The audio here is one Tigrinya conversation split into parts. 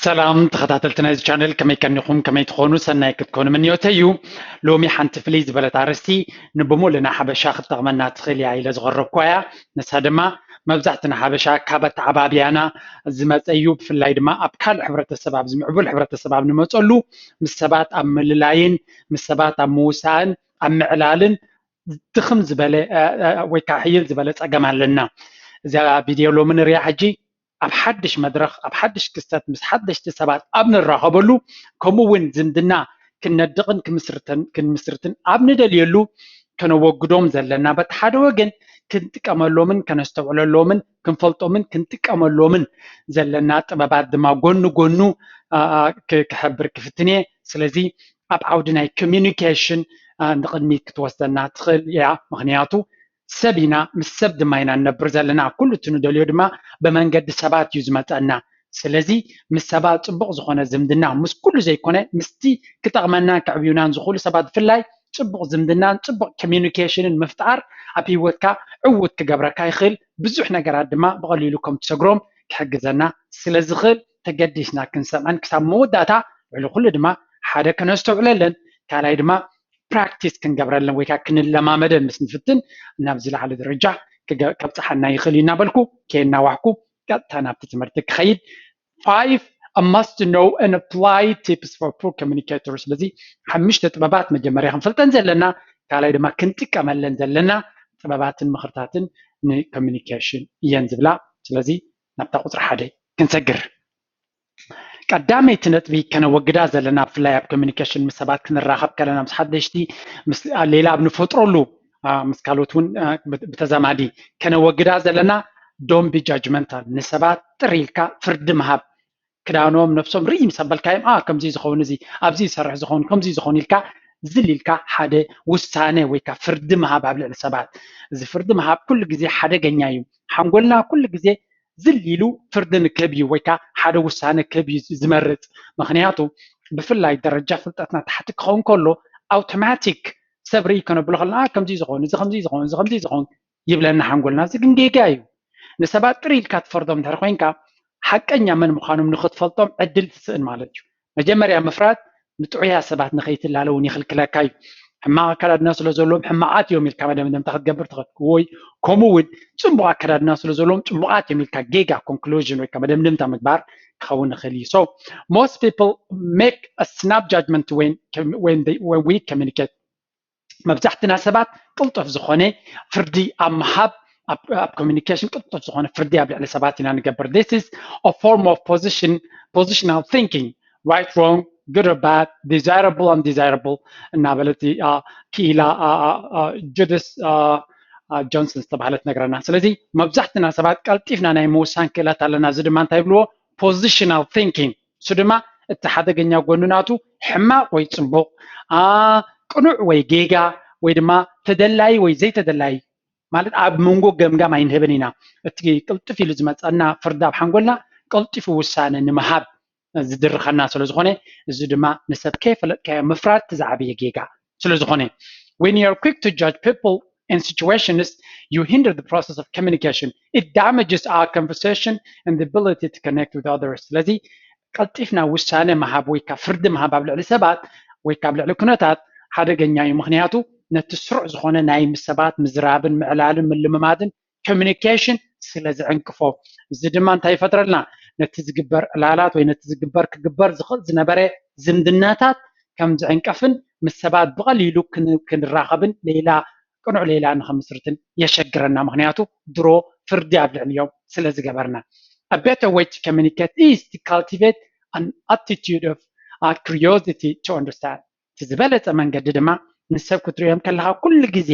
ሰላም ተኸታተልቲ ናይዚ ቻነል፣ ከመይ ከኒኹም? ከመይ ትኾኑ? ሰናይ ክትኮኑ ምንዮተይ እዩ። ሎሚ ሓንቲ ፍልይ ዝበለት ኣርእስቲ ንብሙሉና ሓበሻ ክትጠቕመና ትኽእል እያ ኢለ ዝቐረብኳ እያ። ንሳ ድማ መብዛሕትና ሓበሻ ካብ ኣተዓባብያና ዝመፀ እዩ። ብፍላይ ድማ ኣብ ካልእ ሕብረተሰብ፣ ኣብዚ ምዕቡል ሕብረተሰብ ኣብ ንመፀሉ፣ ምስ ሰባት ኣብ ምልላይን ምስ ሰባት ኣብ ምውሳእን ኣብ ምዕላልን ድኽም ዝበለ ወይ ከዓ ሕይል ዝበለ ፀገም ኣለና። እዛ ቪድዮ ሎሚ ንሪኣ ሕጂ ኣብ ሓድሽ መድረኽ፣ ኣብ ሓድሽ ክስተት፣ ምስ ሓደሽቲ ሰባት ኣብ ንራኸበሉ፣ ከምኡ እውን ዝምድና ክነድቕን ክንምስርትን ኣብ ንደልየሉ፣ ከነወግዶም ዘለና፣ በቲ ሓደ ወገን ክንጥቀመሎምን ከነስተውዕለሎምን ክንፈልጦምን ክንጥቀመሎምን ዘለና ጥበባት ድማ ጎኒ ጎኑ ክሕብር ክፍትን እየ። ስለዚ ኣብ ዓውዲ ናይ ኮሚኒኬሽን ንቕድሚት ክትወስደና ትኽእል እያ። ምኽንያቱ ሰብ ኢና፣ ምስ ሰብ ድማ ኢና ንነብር ዘለና። ኩሉ እቲ ንደልዮ ድማ ብመንገዲ ሰባት እዩ ዝመፀና። ስለዚ ምስ ሰባት ፅቡቕ ዝኾነ ዝምድና፣ ምስ ኩሉ ዘይኮነ ምስቲ ክጠቕመናን ከዕብዩናን ዝኽእሉ ሰባት ብፍላይ ፅቡቕ ዝምድናን ፅቡቕ ኮሚኒኬሽንን ምፍጣር ኣብ ህይወትካ ዕውት ክገብረካ ይኽእል። ብዙሕ ነገራት ድማ ብቐሊሉ ከም ትሰግሮም ክሕግዘና ስለ ዝኽእል ተገዲስና ክንሰምዐን ክሳብ መወዳእታ ልዕሊ ኩሉ ድማ ሓደ ከነስተውዕለለን ካልኣይ ድማ ፕራክቲስ ክንገብረለን ወይ ከዓ ክንለማመደን ምስ ንፍትን ናብ ዝለዓለ ደረጃ ከብፀሓና ይኽእል እዩ እናበልኩ ከየናዋሕኩ ቀጥታ ናብቲ ትምህርቲ ክኸይድ። Five must know and apply tips for poor communicators። ስለዚ ሓሙሽተ ጥበባት መጀመርያ ክንፈልጠን ዘለና ካልኣይ ድማ ክንጥቀመለን ዘለና ጥበባትን ምኽርታትን ንኮሚኒኬሽን እየን ዝብላ። ስለዚ ናብታ ቁፅሪ ሓደ ክንሰግር። ቀዳመይቲ ነጥቢ ከነወግዳ ዘለና ብፍላይ ኣብ ኮሚኒኬሽን ምስ ሰባት ክንራኸብ ከለና ምስ ሓደሽቲ ሌላ ኣብ ንፈጥረሉ ምስ ካልኦት እውን ብተዛማዲ ከነወግዳ ዘለና don't be judgmental፣ ንሰባት ጥር ኢልካ ፍርዲ ምሃብ። ክዳኖም ነብሶም ርኢ ምስ ኣበልካዮም ኣ ከምዚ ዝኸውን እዚ ኣብዚ ይሰርሕ ዝኸውን ከምዚ ዝኸውን ኢልካ ዝል ኢልካ ሓደ ውሳነ ወይ ከዓ ፍርዲ ምሃብ ኣብ ልዕሊ ሰባት። እዚ ፍርዲ ምሃብ ኩሉ ግዜ ሓደገኛ እዩ። ሓንጎልና ኩሉ ግዜ ዝል ኢሉ ፍርዲ ንክህብ እዩ ወይ ከዓ ሓደ ውሳነ ክህብ እዩ ዝመርፅ። ምክንያቱ ብፍላይ ደረጃ ፍልጠትና ታሕቲ ክኸውን ከሎ ኣውቶማቲክ ሰብ ርኢ ከነብሎ ከለና ከምዚ ዝኸውን እዚ ከምዚ ዝኸውን እዚ ከምዚ ዝኸውን ይብለና ሓንጎልና። እዚ ግን ጌጋ እዩ። ንሰባት ጥር ኢልካ ትፈርዶም እንድሕር ኮይንካ ሓቀኛ መን ምዃኖም ንክትፈልጦም ዕድል ትስእን ማለት እዩ። መጀመርያ ምፍራድ ንጥዑያ ሰባት ንከይትላለ እውን ይኽልክለካ እዩ። ሕማቕ ኣከዳድና ስለ ዘለዎም ሕማቓት እዮም ኢልካ መደምደምታ ክትገብር ትኽእል ወይ ከምኡ እውን ፅቡቕ ኣከዳድና ስለ ዘለዎም ፅቡቓት እዮም ኢልካ ጌጋ ኮንክሉዥን ወይ ከዓ መደምደምታ ምግባር ክኸውን ይኽእል እዩ። So most people make a snap judgment when, when, they, when we communicate። መብዛሕትና ሰባት ቅልጡፍ ዝኾነ ፍርዲ ኣብ ምሃብ ኣብ ኮሚኒኬሽን ቅልጡፍ ዝኾነ ፍርዲ ኣብ ልዕሊ ሰባት ኢና ንገብር። This is a form of position positional thinking, right, wrong, good or bad, desirable, undesirable እናበለት ክኢላ ጁዲስ ጆንሰን ዝተባሃለት ነግረና። ስለዚ መብዛሕትና ሰባት ቀልጢፍና ናይ ምውሳን ክእለት ኣለና። እዚ ድማ እንታይ ይብልዎ? Positional thinking። እሱ ድማ እቲ ሓደገኛ ጎኑ ናቱ ሕማቕ ወይ ፅቡቕ፣ ቅኑዕ ወይ ጌጋ ወይ ድማ ተደላይ ወይ ዘይተደላይ ማለት ኣብ መንጎ ገምጋም ኣይንህብን ኢና። እቲ ቅልጥፍ ኢሉ ዝመፀና ፍርዲ ኣብ ሓንጎልና ቀልጢፉ ውሳነ ንምሃብ ዝድርኸና ስለ ዝኾነ እዚ ድማ ንሰብ ከይፈለጥካዮ ምፍራድ እቲ ዝዓበየ ጌጋ ስለ ዝኾነ when you are quick to judge people and situations you hinder the process of communication, it damages our conversation and the ability to connect with others። ስለዚ ቀልጢፍና ውሳነ ምሃብ ወይ ካብ ፍርዲ ምሃብ ኣብ ልዕሊ ሰባት ወይ ካብ ልዕሊ ኩነታት ሓደገኛ እዩ። ምክንያቱ ነቲ ስሩዕ ዝኾነ ናይ ምስ ሰባት ምዝራብን ምዕላልን ምልምማድን ኮሚኒኬሽን ስለ ዝዕንቅፎ። እዚ ድማ እንታይ ይፈጥረልና? ነቲ ዝግበር ዕላላት ወይ ነቲ ዝግበር ክግበር ዝኽእል ዝነበረ ዝምድናታት ከም ዝዕንቀፍን ምስ ሰባት ብቐሊሉ ክንራኸብን ሌላ ቅኑዕ ሌላ ንኸምስርትን የሸግረና። ምክንያቱ ድሮ ፍርዲ ኣብ ልዕሊኦም ስለ ዝገበርና። A better way to communicate is to cultivate an attitude of curiosity to understand። እቲ ዝበለፀ መንገዲ ድማ ንሰብ ክትሪኦም ከለካ ኩሉ ግዜ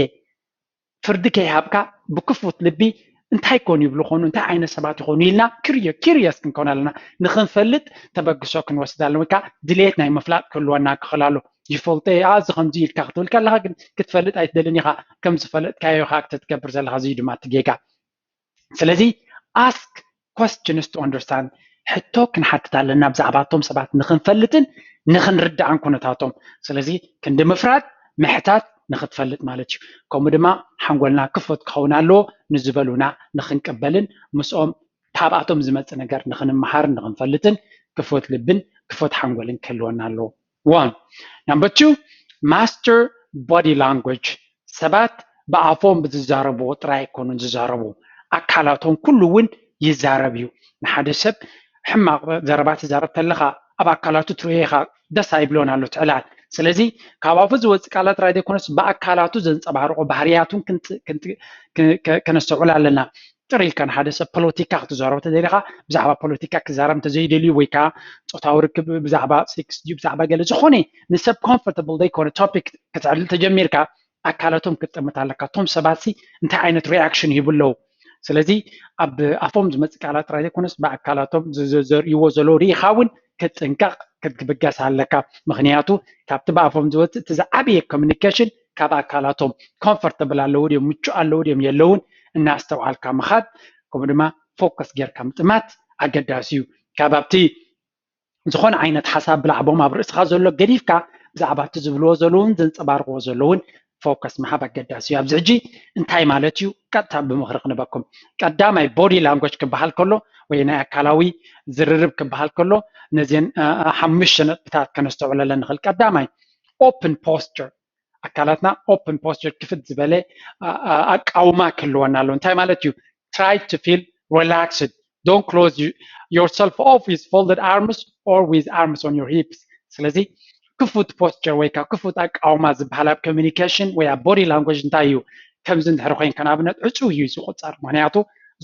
ፍርዲ ከይሃብካ ብክፉት ልቢ እንታይ ኮን ይብሉ ኮኑ እንታይ ዓይነት ሰባት ይኮኑ ኢልና ክሪዮ ኪሪየስ ክንኮን ኣለና። ንክንፈልጥ ተበግሶ ክንወስድ ኣለና ወይ ከዓ ድሌት ናይ ምፍላጥ ክህልወና ክኽእል ኣሎ። ይፈልጦ እየ እዚ ከምዚ ኢልካ ክትብል ከለካ ግን ክትፈልጥ ኣይትደልን ኢካ። ከም ዝፈለጥካዮ ኢካ ክትገብር ዘለካ እዚ እዩ ድማ እቲ ጌጋ። ስለዚ ask questions to understand፣ ሕቶ ክንሓትት ኣለና ብዛዕባ እቶም ሰባት ንክንፈልጥን ንክንርዳእን ኩነታቶም። ስለዚ ክንዲ ምፍራድ ምሕታት ንክትፈልጥ ማለት እዩ። ከምኡ ድማ ሓንጎልና ክፉት ክኸውን ኣለዎ ንዝበሉና ንክንቅበልን ምስኦም ካብኣቶም ዝመፅእ ነገር ንክንመሃርን ንክንፈልጥን ክፉት ልብን ክፉት ሓንጎልን ክህልወና ኣለዎ። One. Number two, master body language. ሰባት ብኣፎም ብዝዛረብዎ ጥራይ ኣይኮኑን ዝዛረቡ፣ ኣካላቶም ኩሉ እውን ይዛረብ እዩ። ንሓደ ሰብ ሕማቕ ዘረባ ትዛረብ ተለኻ ኣብ ኣካላቱ ትርእዮ ኢኻ፣ ደስ ኣይብሎን ኣሎ ትዕላል። ስለዚ ካብ ኣፉ ዝወፅእ ቃላት ጥራይ ዘይኮነስ ብኣካላቱ ዘንፀባርቆ ባህርያቱን ክንት- ክንት- ክ- ክ- ከነስተውዕል ኣለና። ጥር ኢልካ ንሓደ ሰብ ፖለቲካ ክትዛረቦ ተደሊኻ ብዛዕባ ፖለቲካ ክዛረብ እንተዘይደልዩ ወይ ከዓ ፆታዊ ርክብ ብዛዕባ ሴክስ ድዩ ብዛዕባ ገለ ዝኾነ ንሰብ ኮምፎርታብል ዘይኮነ ቶፒክ ክትዕልል ተጀሚርካ ኣካላቶም ክትጥምት ኣለካ። እቶም ሰባት ሲ እንታይ ዓይነት ሪያክሽን ይህቡ ኣለዉ? ስለዚ ኣብ ኣፎም ዝመፅእ ቃላት ጥራይ ዘይኮነስ ብኣካላቶም ዘርእይዎ ዘለዉ ርኢኻ እውን ክትጥንቀቕ ክትብገስ ኣለካ። ምክንያቱ ካብቲ ብኣፎም ዝወፅእ እቲ ዝዓበየ ኮሚኒኬሽን ካብ ኣካላቶም ኮምፎርተብል ኣለዉ ድዮም፣ ምቹ ኣለዉ ድዮም የለውን እናስተውዓልካ ምኻድ፣ ከምኡ ድማ ፎከስ ጌርካ ምጥማት ኣገዳሲ እዩ። ካብ ኣብቲ ዝኾነ ዓይነት ሓሳብ ብላዕቦም ኣብ ርእስኻ ዘሎ ገዲፍካ ብዛዕባ እቲ ዝብልዎ ዘለውን ዘንፀባርቅዎ ዘለውን ፎከስ ምሃብ ኣገዳሲ እዩ። ኣብዚ ሕጂ እንታይ ማለት እዩ? ቀጥታ ብምኽሪ ክንበኩም። ቀዳማይ ቦዲ ላንጎጅ ክበሃል ከሎ ወይ ናይ ኣካላዊ ዝርርብ ክበሃል ከሎ ነዚን ሓሙሽተ ነጥብታት ከነስተውዕለለን ንኽእል። ቀዳማይ ኦፕን ፖስቸር፣ ኣካላትና ኦፕን ፖስቸር ክፍት ዝበለ ኣቃውማ ክህልወና ኣለዎ። እንታይ ማለት እዩ? Try to feel relaxed. Don't close yourself off with folded arms or with arms on your hips. ስለዚ ክፉት ፖስቸር ወይ ከዓ ክፉት ኣቃውማ ዝበሃል ኣብ ኮሚኒኬሽን ወይ ኣብ ቦዲ ላንጎጅ እንታይ እዩ? ከምዚ እንድሕር ኮይንካ ንኣብነት ዕፁው እዩ ዝቁፀር። ምክንያቱ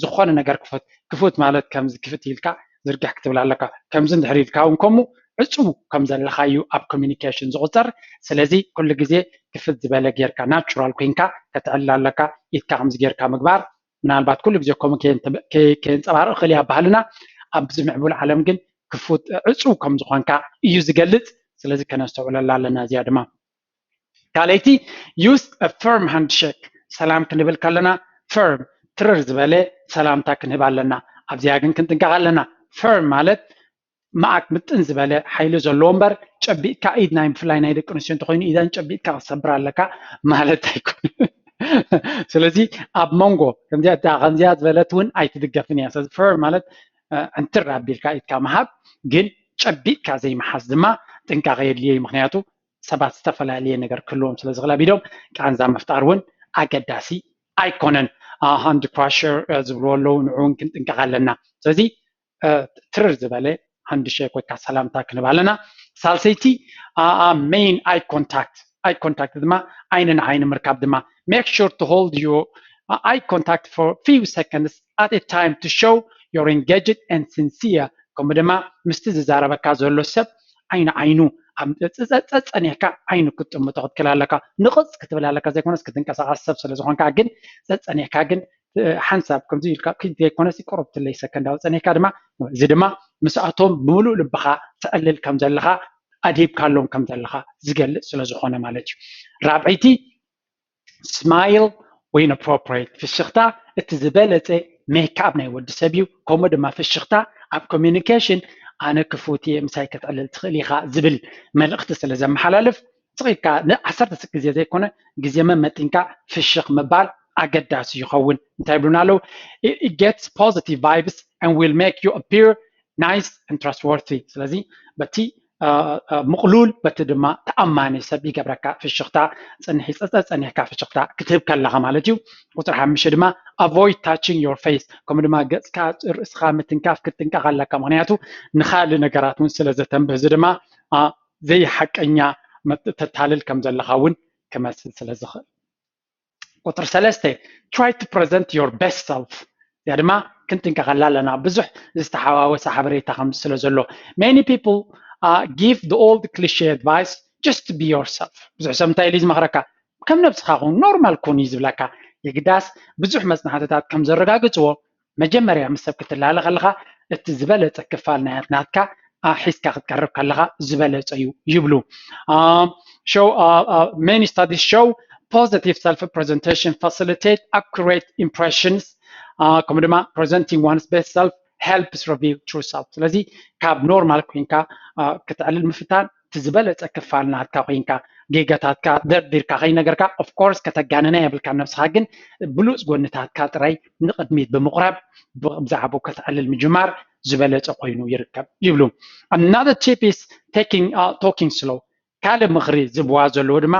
ዝኾነ ነገር ክፉት ክፉት ማለት ከምዚ ክፍት ኢልካ ዝርግሕ ክትብል ኣለካ። ከምዚ እንድሕር ኢልካ እውን ከምኡ ዕፁው ከም ዘለካ እዩ ኣብ ኮሚኒኬሽን ዝቁፀር። ስለዚ ኩሉ ግዜ ክፍት ዝበለ ጌርካ ናቹራል ኮይንካ ከተዕልል ኣለካ። ኢድካ ከምዚ ጌርካ ምግባር ምናልባት ኩሉ ግዜ ከምኡ ከየንፀባርቕ ክእል ኣብ ባህልና። ኣብዚ ምዕቡል ዓለም ግን ክፉት ዕፁው ከም ዝኾንካ እዩ ዝገልፅ። ስለዚ ከነስተውዕለላ ኣለና እዚኣ ድማ። ካልኣይቲ use a firm handshake። ሰላም ክንብል ከለና ፈርም ትርር ዝበለ ሰላምታ ክንህብ ኣለና። ኣብዚኣ ግን ክንጥንቀቕ ኣለና። ፈርም ማለት መኣክ ምጥን ዝበለ ሓይሊ ዘለዎ እምበር ጨቢጥካ ኢድ ናይ ብፍላይ ናይ ደቂ ኣንስትዮ እንተኮይኑ ኢደን ጨቢጥካ ክትሰብር ኣለካ ማለት ኣይኮነ። ስለዚ ኣብ መንጎ ከምዚኣ ዝበለት እውን ኣይትድገፍን እያ። ስለዚ ፈርም ማለት ዕንትር ኣቢልካ ኢድካ ምሃብ ግን ጨቢጥካ ዘይምሓዝ ድማ ጥንቃቐ የድልዮ እዩ። ምክንያቱ ሰባት ዝተፈላለየ ነገር ክህልዎም ስለ ዝኽእል ኣብ ኢዶም ቃንዛ ምፍጣር እውን ኣገዳሲ ኣይኮነን። ሃንድ ክራሸር ዝብልዎ ኣለዉ፣ ንዑ እውን ክንጥንቀቕ ኣለና። ስለዚ ትርር ዝበለ ሃንድ ሼክ ወይ ከዓ ሰላምታ ክንህብ ኣለና። ሳልሰይቲ ሜን ኣይ ኮንታክት፣ ኣይ ኮንታክት ድማ ዓይኒ ንዓይኒ ምርካብ ድማ make sure to hold your eye contact for few seconds at a time to show you're engaged and sincere። ከምኡ ድማ ምስቲ ዝዛረበካ ዘሎ ሰብ ዓይኒ ዓይኑ ጸጸኒሕካ ዓይኑ ክትጥምቶ ክትክል ኣለካ። ንቕፅ ክትብል ኣለካ ዘይኮነስ ክትንቀሳቐስ ሰብ ስለ ዝኾንካ ግን ጸጸኒሕካ ግን ሓንሳብ ከምዚ ኢልካ ዘይኮነስ ቁሩብ ትለይ ሰከንዳዊ ጸኒሕካ ድማ እዚ ድማ ምስኣቶም ብምሉእ ልብኻ ተዕልል ከም ዘለኻ ኣድሂብካሎም ከም ዘለኻ ዝገልፅ ስለ ዝኾነ ማለት እዩ። ራብዐይቲ smile when appropriate፣ ፍሽኽታ እቲ ዝበለፀ ሜክኣፕ ናይ ወዲ ሰብ እዩ። ከምኡ ድማ ፍሽኽታ ኣብ ኮሚኒኬሽን ኣነ ክፉት እየ ምሳይ ክትዕልል ትኽእል ኢኻ ዝብል መልእኽቲ ስለ ዘመሓላልፍ ስቕ ኢልካ ንዓሰርተ ግዜ ዘይኮነ ግዜ መመጢንካ ፍሽኽ ምባል ኣገዳሲ ይኸውን። እንታይ ይብሉና ኣለዉ? It gets positive vibes and will make you appear nice and trustworthy። ስለዚ በቲ ምቕሉል በቲ ድማ ተኣማኒ ሰብ ይገብረካ። ፍሽኽታ ፅንሒ ፀፀ ፀኒሕካ ፍሽኽታ ክትህብ ከለኻ ማለት እዩ። ቁፅሪ ሓሙሽተ ድማ avoid touching your face፣ ከምኡ ድማ ገፅካ ርእስኻ ምትንካፍ ክትጥንቀቕ ኣለካ። ምክንያቱ ንኻልእ ነገራት እውን ስለ ዘተንብህ እዚ ድማ ዘይሓቀኛ ተታልል ከም ዘለኻ እውን ክመስል ስለ ዝኽእል። ቁፅሪ ሰለስተ try to present your best self። እዚኣ ድማ ክንጥንቀቐላ ኣለና። ብዙሕ ዝተሓዋወሰ ሓበሬታ ከም ስለ ዘሎ many people give the old cliche advice just be yourself። ብዙሕ ሰብ እንታይ ኢሉ ዝመኽረካ? ከም ነብስኻ ኩን፣ ኖርማል ኩን እዩ ዝብለካ። የግዳስ ብዙሕ መፅናዕትታት ከም ዘረጋግፅዎ መጀመርያ ምስ ሰብ ክትላለ ከለኻ እቲ ዝበለፀ ክፋል ናይ ናትካ ሒዝካ ክትቀርብ ከለኻ ዝበለፀ እዩ ይብሉ። Many studies show positive self presentation facilitate accurate impressions። ከምኡ ድማ presenting one's best self helps reveal true self። ስለዚ ካብ ኖርማል ኮይንካ ክትዕልል ምፍታን እቲ ዝበለፀ ክፋል ናትካ ኮይንካ ጌጋታትካ ደርዲርካ ከይነገርካ of course ከተጋንና የብልካ ነብስኻ ግን ብሉፅ ጎንታትካ ጥራይ ንቕድሚት ብምቕራብ ብዛዕባኡ ከተዕልል ምጅማር ዝበለፀ ኮይኑ ይርከብ ይብሉ። Another tip is taking talking slow። ካልእ ምኽሪ ዝብዋ ዘለዎ ድማ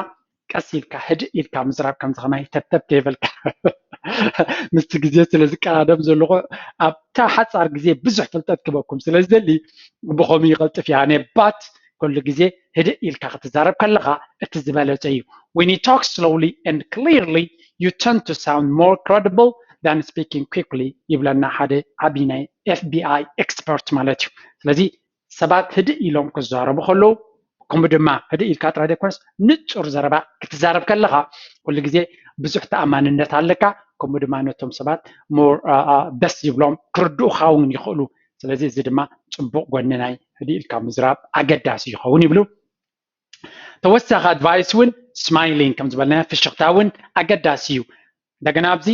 ቀስ ኢልካ ህድእ ኢልካ ምዝራብ፣ ከምዚ ከማይ ተብተብ ከይበልካ ምስቲ ግዜ ስለ ዝቀዳደም ዘለኹ ኣብታ ሓፃር ግዜ ብዙሕ ፍልጠት ክበኩም ስለ ዝደሊ ብኸምኡ ይቐልጥፍ እያ። ኣነ ባት ኩሉ ግዜ ህድእ ኢልካ ክትዛረብ ከለኻ እቲ ዝበለፀ እዩ። When you talk slowly and clearly, you tend to sound more credible than speaking quickly ይብለና ሓደ ዓብዪ ናይ ኤፍቢኣይ ኤክስፐርት ማለት እዩ። ስለዚ ሰባት ህድእ ኢሎም ክዛረቡ ከለዉ ከምኡ ድማ ህድእ ኢልካ ጥራይ ዘይኮነስ ንፁር ዘረባ ክትዛረብ ከለኻ ኩሉ ግዜ ብዙሕ ተኣማንነት ኣለካ። ከምኡ ድማ ነቶም ሰባት ሞር ደስ ይብሎም ክርድኡኻ እውን ይኽእሉ። ስለዚ እዚ ድማ ፅቡቕ ጎኒ ናይ ህድእ ኢልካ ምዝራብ ኣገዳሲ ይኸውን ይብሉ። ተወሳኺ ኣድቫይስ እውን ስማይሊንግ ከም ዝበልናዮ ፍሽኽታ እውን ኣገዳሲ እዩ። እንደገና ኣብዚ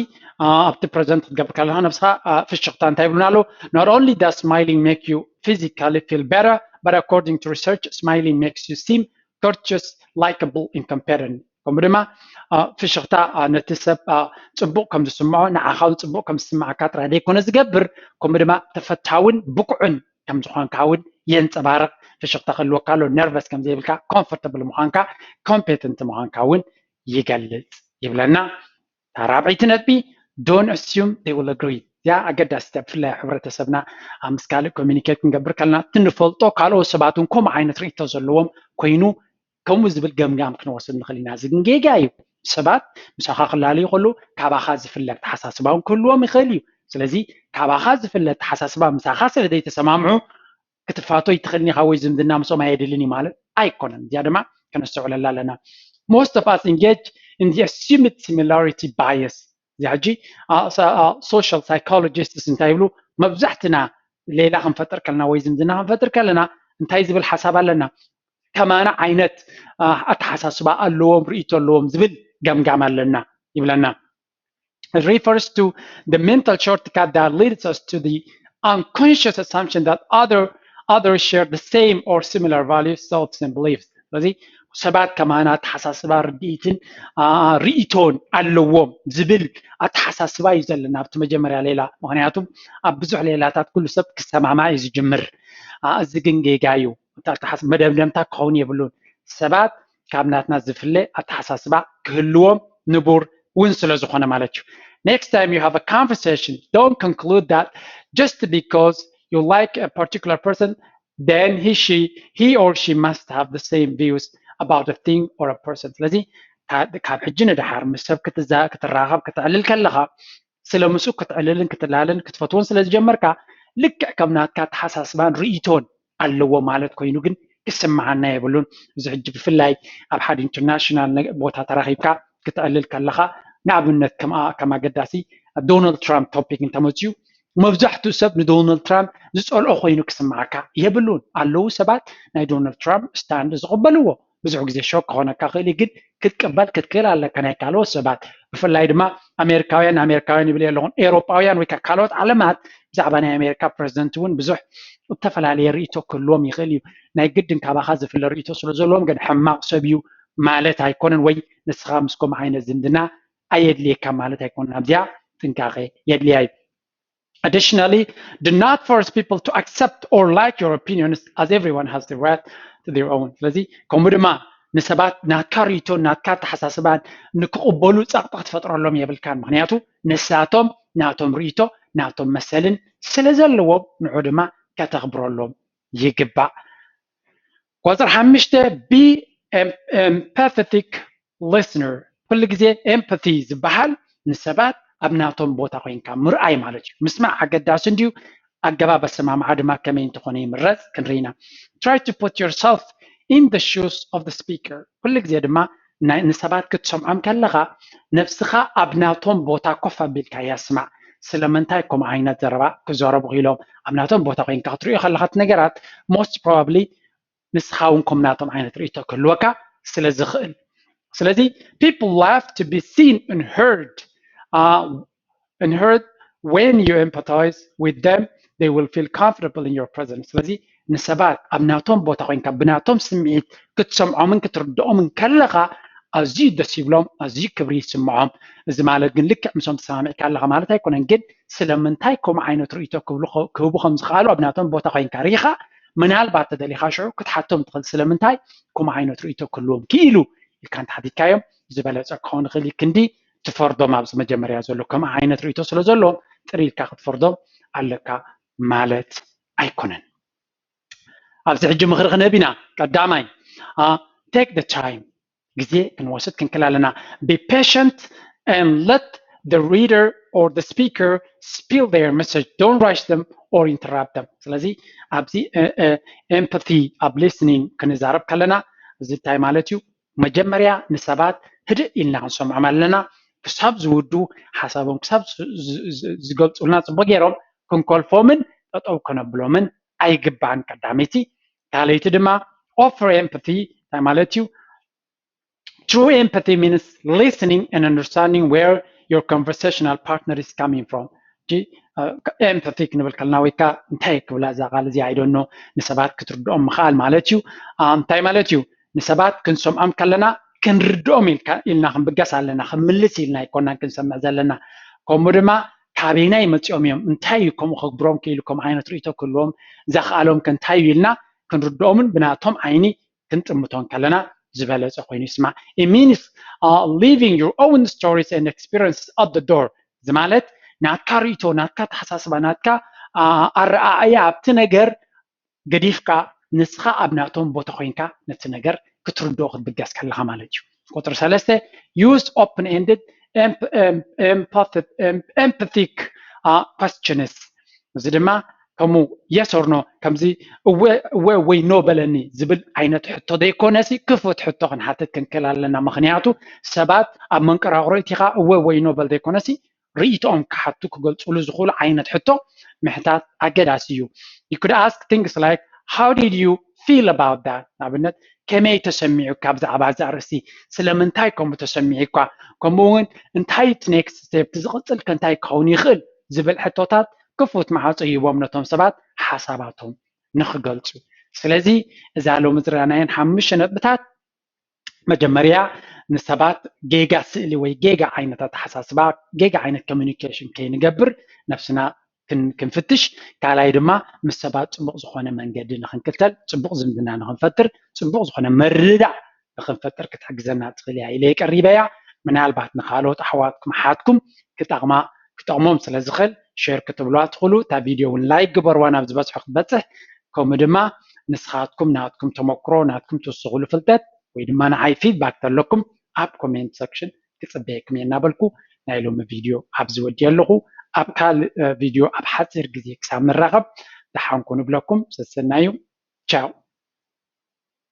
ኣብቲ ፕረዘንት ክትገብር ከለካ ነብስኻ ፍሽኽታ እንታይ ይብሉና ኣለዉ? Not only does smiling make you physically feel better, but according to research, smiling makes you seem courteous, likable and competent. ከምኡ ድማ ፍሽኽታ ነቲ ሰብ ፅቡቕ ከም ዝስምዖ ንዓኻ እውን ፅቡቕ ከም ዝስምዓካ ጥራይ ዘይኮነ ዝገብር፣ ከምኡ ድማ ተፈታውን ብቁዕን ከም ዝኾንካ እውን የንፀባርቕ። ፍሽኽታ ክህልወካ ኣሎ፣ ነርቨስ ከም ዘይብልካ፣ ኮምፎርተብል ምዃንካ፣ ኮምፔተንት ምዃንካ እውን ይገልፅ ይብለና። እታ ራብዐይቲ ነጥቢ don't assume they will agree። እዚኣ ኣገዳሲት እያ። ብፍላይ ኣብ ሕብረተሰብና ኣብ ምስ ካልእ ኮሚኒኬት ክንገብር ከለና እቲ ንፈልጦ ካልኦት ሰባት እውን ከምኡ ዓይነት ርእይቶ ዘለዎም ኮይኑ ከምኡ ዝብል ገምጋም ክንወስድ ንኽእል ኢና። እዚ ግን ጌጋ እዩ። ሰባት ምሳኻ ክላለዩ ከለዉ ካባኻ ዝፍለ ኣተሓሳስባ እውን ክህልዎም ይኽእል እዩ። ስለዚ ካባኻ ዝፍለ ኣተሓሳስባ ምሳኻ ስለ ዘይተሰማምዑ ክትፋቶ ይትኽእልን ኢኻ ወይ ዝምድና ምስኦም ኣየድልን እዩ ማለት ኣይኮነን። እዚኣ ድማ ከነስተውዕለላ ኣለና። Most of us engage in the assumed similarity bias። እዚ ሕጂ social psychologists እንታይ ይብሉ? መብዛሕትና ሌላ ክንፈጥር ከለና ወይ ዝምድና ክንፈጥር ከለና እንታይ ዝብል ሓሳብ ኣለና? ከማና ዓይነት ኣተሓሳስባ ኣለዎም፣ ርእይቶ ኣለዎም ዝብል ገምጋም ኣለና ይብለና። It refers to the mental shortcut that leads us to the unconscious assumption that other others share the same or similar values, thoughts and beliefs. ስለዚ ሰባት ከማና ኣተሓሳስባ፣ ርድኢትን ርእይቶን ኣለዎም ዝብል ኣተሓሳስባ እዩ ዘለና ኣብቲ መጀመርያ ሌላ። ምክንያቱ ኣብ ብዙሕ ሌላታት ኩሉ ሰብ ክሰማማዕ እዩ ዝጅምር። እዚ ግን ጌጋ እዩ። መደምደምታ ክኸውን የብሉን። ሰባት ካብ ናትና ዝፍለ ኣተሓሳስባ ክህልዎም ንቡር እውን ስለ ዝኾነ ማለት እዩ። Next time you have a conversation, don't conclude that just because you like a particular person, then he she he or she must have the same views about a thing or a person. ስለዚ ካብ ሕጂ ንደሓር ምስ ሰብ ክትራኸብ ክትዕልል ከለኻ ስለ ምስኡ ክትዕልልን ክትላለን ክትፈትዎን ስለ ዝጀመርካ ልክዕ ከም ናትካ ኣተሓሳስባን ርእይቶን ኣለዎ ማለት ኮይኑ ግን ክስምዓና የብሉን። እዚ ሕጂ ብፍላይ ኣብ ሓደ ኢንተርናሽናል ቦታ ተራኺብካ ክትዕልል ከለኻ ንኣብነት ከም ኣገዳሲ ዶናልድ ትራምፕ ቶፒክ እንተመፅዩ መብዛሕትኡ ሰብ ንዶናልድ ትራምፕ ዝፀልኦ ኮይኑ ክስምዓካ የብሉን። ኣለዉ ሰባት ናይ ዶናልድ ትራምፕ ስታንድ ዝቕበልዎ ብዙሕ ግዜ ሾክ ክኾነካ ክእል ግን ክትቅበል ክትክእል ኣለካ ናይ ካልኦት ሰባት ብፍላይ ድማ ኣሜሪካውያን ኣሜሪካውያን ይብል ኣለኹን ኤሮጳውያን ወይ ካልኦት ዓለማት ብዛዕባ ናይ ኣሜሪካ ፕረዚደንት እውን ብዙሕ እተፈላለየ ርእይቶ ክህልዎም ይኽእል እዩ። ናይ ግድን ካባኻ ዝፍለ ርእይቶ ስለ ዘለዎም ግን ሕማቕ ሰብ እዩ ማለት ኣይኮነን ወይ ንስኻ ምስ ከምኡ ዓይነት ዝምድና ኣየድልየካ ማለት ኣይኮነን። ኣብዚኣ ጥንቃቐ የድልያ እዩ። Additionally, do not force people to accept or like your opinions as everyone has the right to their own. ስለዚ ከምኡ ድማ ንሰባት ናትካ ርእይቶን ናትካ ኣተሓሳስባን ንክቕበሉ ጸቕጢ ክትፈጥረሎም የብልካን። ምክንያቱ ንሳቶም ናቶም ርእይቶ ናቶም መሰልን ስለ ዘለዎም ንዑ ድማ ከተኽብረሎም ይግባእ። ቁፅሪ ሓሙሽተ be empathetic listener ኩሉ ግዜ empathy ዝበሃል ንሰባት ኣብ ናቶም ቦታ ኮይንካ ምርኣይ ማለት እዩ። ምስማዕ ኣገዳሲ እንድዩ፣ ኣገባብ ኣሰማምዓ ድማ ከመይ እንተኾነ ይምረፅ ክንርኢ ኢና። Try to put yourself in the shoes of the speaker ኩሉ ግዜ ድማ ንሰባት ክትሰምዖም ከለኻ ነብስኻ ኣብ ናቶም ቦታ ኮፍ ኣቢልካ እያ ስማዕ። ስለምንታይ ከምኡ ዓይነት ዘረባ ክዛረቡ ክኢሎም ኣብ ናቶም ቦታ ኮይንካ ክትሪኦ ከለኻ እቲ ነገራት most probably ንስኻ እውን ከም ናቶም ዓይነት ርእይቶ ክህልወካ ስለ ዝኽእል ስለዚ people love to be seen and heard uh, and heard when you empathize with them they will feel comfortable in your presence ስለዚ ንሰባት ኣብ ናቶም ቦታ ኮይንካ ብናቶም ስምዒት ክትሰምዖምን ክትርድኦምን ከለኻ ኣዝዩ ደስ ይብሎም፣ ኣዝዩ ክብሪ ይስምዖም። እዚ ማለት ግን ልክዕ ምሶም ተሰማሚዕካ ኣለኻ ማለት ኣይኮነን። ግን ስለምንታይ ከምኡ ዓይነት ርእይቶ ክብሉ ክህቡ ከም ዝኽኣሉ ኣብ ናቶም ቦታ ኮይንካ ርኢኻ፣ ምናልባት ተደሊኻ ሽዑ ክትሓቶም ትኽእል፣ ስለምንታይ ከምኡ ዓይነት ርእይቶ ክህልዎም ክኢሉ ኢልካ እንተሓቲትካዮም ዝበለፀ ክኸውን ይኽእል እዩ። ክንዲ ትፈርዶም ኣብዚ መጀመርያ ዘሎ ከምኡ ዓይነት ርእይቶ ስለ ዘለዎም ጥር ኢልካ ክትፈርዶም ኣለካ ማለት ኣይኮነን። ኣብዚ ሕጂ ምኽሪ ክንህብ ኢና። ቀዳማይ take the time፣ ግዜ ክንወስድ ክንክእል ኣለና። Be patient and let the reader or the speaker spill their message, don't rush them or interrupt them። ስለዚ ኣብዚ empathy ኣብ listening ክንዛረብ ከለና እዚ እንታይ ማለት እዩ? መጀመርያ ንሰባት ህድእ ኢልና ክንሰምዖም ኣለና። ክሳብ ዝውዱ ሓሳቦም ክሳብ ዝገልፁልና ፅቡቅ ገይሮም ክንኮልፎምን ጠጠው ከነብሎምን ኣይግባእን። ቀዳመይቲ። ካልኣይቲ ድማ offer empathy እንታይ ማለት እዩ? True empathy means listening and understanding where your conversational partner is coming from. Empathy ክንብል ከለና ወይ ከዓ እንታይ ክብላ እዛ ቃል እዚ I don't know ንሰባት ክትርድኦም ምኽኣል ማለት እዩ። እንታይ ማለት እዩ? ንሰባት ክንሰምዖም ከለና ክንርድኦም ኢልና ክንብገስ ኣለና። ክንምልስ ኢልና ኣይኮናን ክንሰምዕ ዘለና። ከምኡ ድማ ካበይናይ መፂኦም እዮም፣ እንታይ እዩ ከምኡ ከግብሮም ክኢሉ፣ ከምኡ ዓይነት ርእይቶ ክህልዎም ዘኽኣሎም ከ እንታይ እዩ ኢልና ክንርድኦምን ብናቶም ዓይኒ ክንጥምቶ ከለና ዝበለፀ ኮይኑ ይስማዕ። It means leaving your own stories and experiences at the door። እዚ ማለት ናትካ ርእይቶ፣ ናትካ ተሓሳስባ፣ ናትካ ኣረኣእያ ኣብቲ ነገር ገዲፍካ ንስኻ ኣብ ናቶም ቦታ ኮይንካ ነቲ ነገር ክትርድኦ ክትብገስ ከለኻ ማለት እዩ። ቁፅሪ ሰለስተ use open ended empathic questions። እዚ ድማ ከምኡ yes or no ከምዚ እወ ወይ no በለኒ ዝብል ዓይነት ሕቶ ዘይኮነሲ ክፉት ሕቶ ክንሓትት ክንክእል ኣለና። ምኽንያቱ ሰባት ኣብ መንቀራቕሮ እቲኻ እወ ወይ no በል ዘይኮነሲ ርእይቶኦም ክሓቱ ክገልፅሉ ዝኽእሉ ዓይነት ሕቶ ምሕታት ኣገዳሲ እዩ። You could ask things like how did you feel about that? ንኣብነት ከመይ ተሰሚዑካ ብዛዕባ እዚ ኣርእስቲ? ስለምንታይ ከምኡ ተሰሚዑካ? ከምኡ እውን እንታይ እቲ next step ዝቕፅል ከ እንታይ ክኸውን ይኽእል ዝብል ሕቶታት ክፉት መዓፆ ይህቦም ነቶም ሰባት ሓሳባቶም ንክገልፁ። ስለዚ እዛ ሎሚ ዝረኣናየን ሓሙሽተ ነጥብታት መጀመርያ ንሰባት ጌጋ ስእሊ ወይ ጌጋ ዓይነት ኣተሓሳስባ ጌጋ ዓይነት communication ከይንገብር ነብስና ክንፍትሽ፣ ካልኣይ ድማ ምስ ሰባት ፅቡቕ ዝኾነ መንገዲ ንክንክተል፣ ፅቡቕ ዝምድና ንክንፈጥር፣ ፅቡቕ ዝኾነ ምርድዳእ ንክንፈጥር ክትሕግዘና ትኽእል እያ ኢለ የቀሪበያ። ምናልባት ንካልኦት ኣሕዋትኩም ኣሓትኩም ክጠቕማ ክጠቕሞም ስለ ዝኽእል share ክትብልዋ ትኽእሉ። እታ ቪድዮ እውን like ግበርዋ ናብ ዝበዝሑ ክትበፅሕ። ከምኡ ድማ ንስኻትኩም ናትኩም ተመክሮ ናትኩም ትውስኽሉ ፍልጠት ወይ ድማ ንዓይ feedback ተለኩም ኣብ comment section ክፅበየኩም እየ እናበልኩ ናይ ሎሚ ቪድዮ ኣብዚ ወዲየ ኣለኹ። ኣብ ካልእ ቪድዮ ኣብ ሓፂር ግዜ ክሳብ ንራኸብ ደሓን ኩኑ እብለኩም። ሰሰናዩ። ቻው።